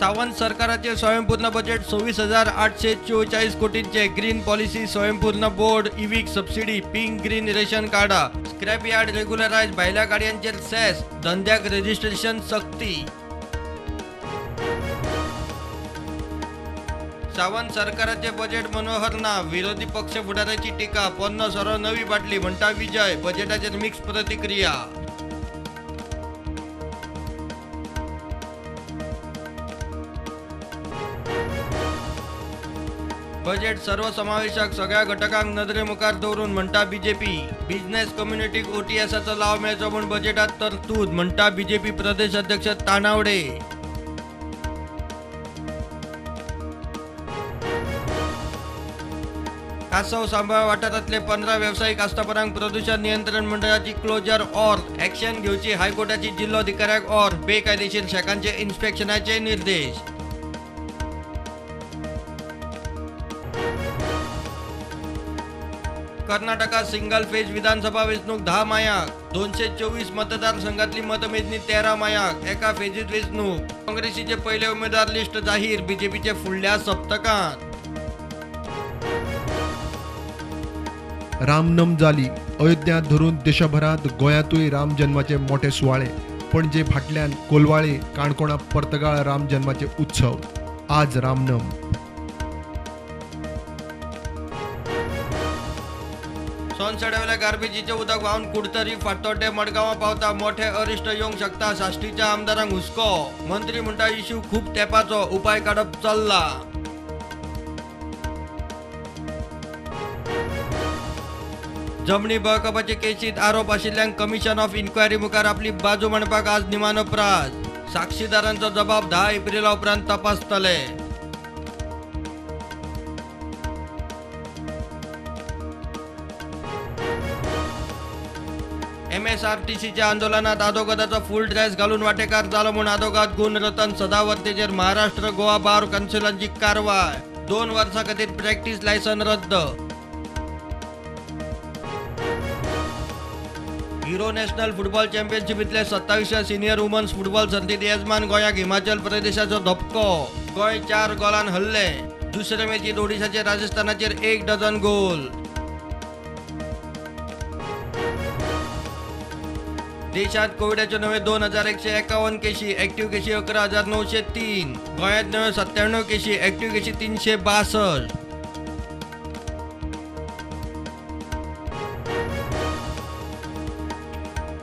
सावंत सरकाराचे स्वयंपूर्ण बजेट 26,844 कोटींचे. ग्रीन पॉलिसी, स्वयंपूर्ण बोर्ड, इव्हीक सबसिडी, पिंक ग्रीन रेशन कार्डां, स्क्रॅप यार्ड रेग्युलरायज, भायल्या गाडयांचेर सेस, धंद्याक रजिस्ट्रेशन सक्ती. सावंत सरकाराचे बजेट मनोहर ना, विरोधी पक्ष फुडाऱ्याची टिका. पोन्नो सोरो नवी बाटली म्हणटा विजय. बजेटाचेर मिक्स प्रतिक्रिया. बजेट सर्वसमावेशक, सगळ्या घटकांक नदरे मुखार दवरून म्हणटा बीजेपी. बिझनेस कम्युनिटीक ओटीएसाचो लाव मेळचो म्हूण बजेटात तरतूद म्हणटा बीजेपी प्रदेश अध्यक्ष तानावडे. कासव सांबाळ वाठारांतले 15 वेवसायीक आस्थापनांक प्रदूषण नियंत्रण मंडळाची क्लोजर ऑर ॲक्शन घेवची हायकोर्टाची जिल्लोधिकाऱ्याक ऑर. बेकायदेशीर शॅकांचे इन्स्पेक्शनाचे निर्देश. कर्नाटकात सिंगल फेज विधानसभा वेंचणूक 10 मायाक. 224 मतदारसंघातली मतमेजणी 13 मायाक. एका फेजीत वेंचणूक. काँग्रेसीचे पहिले उमेदवार लिस्ट जाहीर, बीजेपीचे फुडल्या सप्तकांत. रामनम जाली. अयोध्यांत धरून देशभरांत गोंयांतूय राम जन्माचे मोठे सुवाळे. पणजे फाटल्यान कोलवाळे, काणकोणा पर्तगाळ राम जन्माचे उत्सव. आज रामनम. सोनसड्यावेल्या गार्बेजीचें उदक व्हांवन कुडतरी, फातोड्डें, मडगांवां पावता. मोठे अरिश्ट येवंक शकता. साश्टीच्या आमदारांक हुस्को. मंत्री म्हणटा इश्यू खूब तेंपाचो, उपाय काडप चल्ला. जमनी बळकावपाचे केशीत आरोप आशिल्ल्यांक कमिशन ऑफ इन्क्वायरी मुखार आपली बाजू मांडपाक आज निमाणो प्रास. साक्षीदारांचो जबाब 10 एप्रिला उपरांत तपासतले. एमएसआरटीसीच्या आंदोलनात आदोगादाचो फुल ड्रेस घालून वाटेकार जालो म्हूण आदोगाद गुणरतन सदावर्तेचेर महाराष्ट्र गोवा बार कावन्सिलांची कारवाय. 2 वर्सां खातीर प्रॅक्टीस लायसन रद्द. हिरो नॅशनल फुटबॉल चॅम्पियनशिपींतले 27व्या सिनियर वुमन्स फुटबॉल सर्तींत येजमान गोंयाक हिमाचल प्रदेशाचो धपको. गोंय 4 गोलान हरले. दुसरे मॅचीत ओडिशाचे राजस्थानाचेर 1 डझन गोल. देशात कोविडाच्यो नवे 2151 केशी, ॲक्टिव्ह केशी 11,903. गोंयांत नव्यो 97 केशी, ॲक्टिव्ह केशी 362.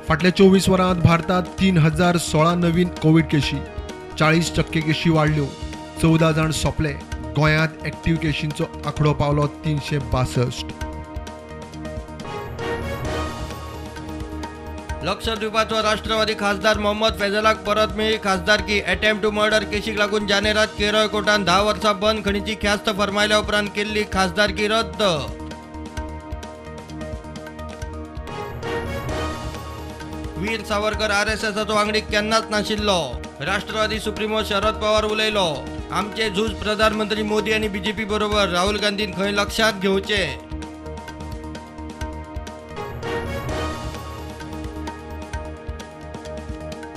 फाटल्या 24 वरांत भारतात 3016 नवीन कोविड केशी, 40% केशी वाडल्यो. 14 जाण सोंपले. गोंयांत ॲक्टिव्ह केशींचो आंकडो पावलो 362. लक्षद्वीपाचो राष्ट्रवादी खासदार मोहम्मद फैजलाक परत मेळ्ळी खासदारकी. अटेम्प्ट टू मर्डर केशीक लागून जानेरात केरळ कोर्टान 10 वर्सां बंदखणीची ख्यास्त फर्मायल्या उपरांत केल्ली खासदारकी रद्द. वीर सावरकर आरएसएसाचो वांगडी केन्नाच नाशिल्लो. राष्ट्रवादी सुप्रीमो शरद पवार उलयलो. आमचे झूज प्रधानमंत्री मोदी आनी बीजेपी बरोबर. राहुल गांधीन खंय लक्षात घेवचे.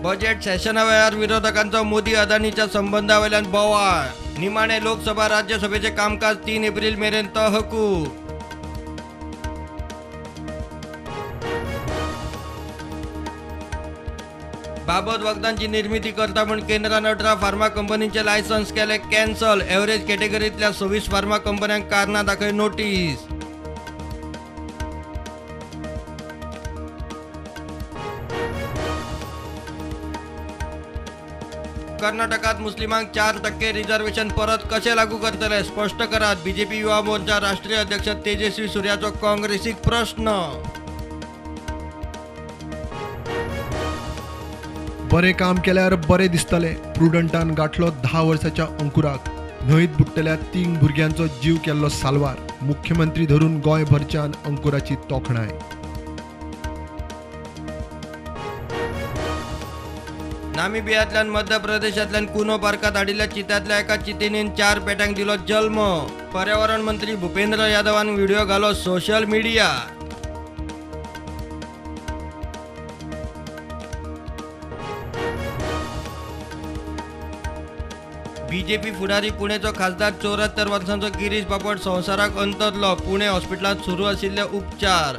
बजेट सेशना वेळार विरोधकांचो मोदी अदानीच्या संबंधावेल्यान बोवाळ. निमाणे लोकसभा राज्यसभेचे कामकाज 3 एप्रिल मेरेन तहकूब. बाबत वखदांची निर्मिती करता म्हूण केंद्रान 18 फार्मा कंपनींचे लायसन्स केले कॅन्सल. एव्हरेज कॅटेगरींतल्या 26 फार्मा कंपन्यांक कारणां दाखय नोटीस. कर्नाटकात मुस्लिमांक 4% रिझर्वेशन परत कशें लागू करतले स्पश्ट करात. बीजेपी युवा मोर्चा राष्ट्रीय अध्यक्ष तेजस्वी सूर्याचो काँग्रेसीक प्रश्न. बरें काम केल्यार बरें दिसतलें. प्रुडंटान गांठलो 10 वर्साच्या अंकुराक. न्हंयत बुडटल्या 3 भुरग्यांचो जीव केल्लो साल्वार. मुख्यमंत्री धरून गोंयभरच्यान अंकुराची तोखणाय. नामिबियांतल्यान मध्य प्रदेशांतल्यान कुनो पार्कात हाडिल्ल्या चित्यांतल्या एका चितिणीन 4 पेट्यांक दिलो जल्म. पर्यावरण मंत्री भूपेंद्र यादवान व्हिडिओ घालो सोशल मिडिया. बीजेपी फुडारी पुणेचो खासदार 74 वर्सांचो गिरीश बापट संवसाराक अंतरलो. पुणे हॉस्पिटलांत सुरू आशिल्ले उपचार.